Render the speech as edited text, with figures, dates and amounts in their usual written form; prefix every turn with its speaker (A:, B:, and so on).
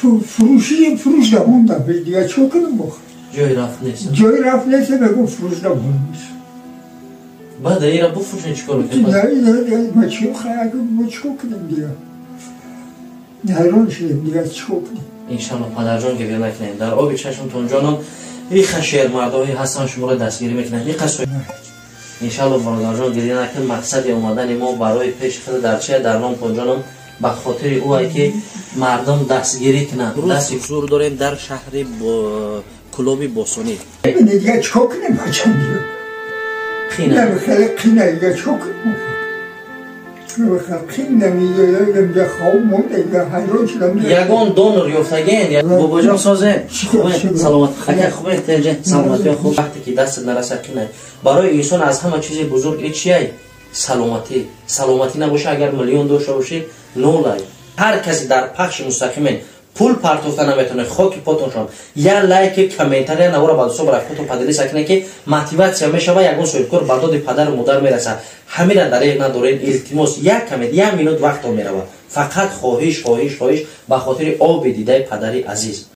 A: Фурӯши фурӯш намонда, дига чико кунам бо?
B: Ҷои рафт нест.
A: Ҷои рафт нест, мегӯм, фурӯш намонда.
B: Баъд ира буфурӯшем, чикор мекунем?
A: Ма чӣ мо чико кунем дига? Ҳайрон шудем, дига чико кунем?
B: Иншалло, падарҷон, гиря накунем. Дар оби чашмтон ҷонон иха шермардоҳӣ ҳастан, шуморо дастгирӣ мекунанд. Иқа иншалло, бародарҷон, гиря накун. Мақсади омадани мо барои пеши худ дар чия дар номтон ҷонон ба хотири ӯ ки мардум дастгирӣ кунанд. Дасти ҳузур дорем дар шаҳри Кӯлоби Босонӣ.
A: Дига чико кунем, бачам? Хеле қина, дига чико кунем?
B: Ягон донор ёфтаген, бобоҷон? Созем, саломат, ака, хубе, теҷе, саломатиё хуб. Вақте ки дастат нараса, қина. Барои инсон аз ҳама чизи бузург и чияй? Саломатӣ. Саломатӣ набоша, агар миллион дошта бошӣ, нолай. Ҳар касе дар пахши мустақимен пул партофта наметавонед, хоки потоншон, я лайки, комментария, навора ба дӯсто, ба рафиқотон поделиться кунед, ки мотиватсия мешава, ягон соҳибкор ба доди падару модар мерасад. Ҳамира дареғ надоред. Илтимос, як коммент, як минут вақтон меравад. Фақат хоҳиш, хоҳиш, хоҳиш, ба хотири оби дидаи падари азиз.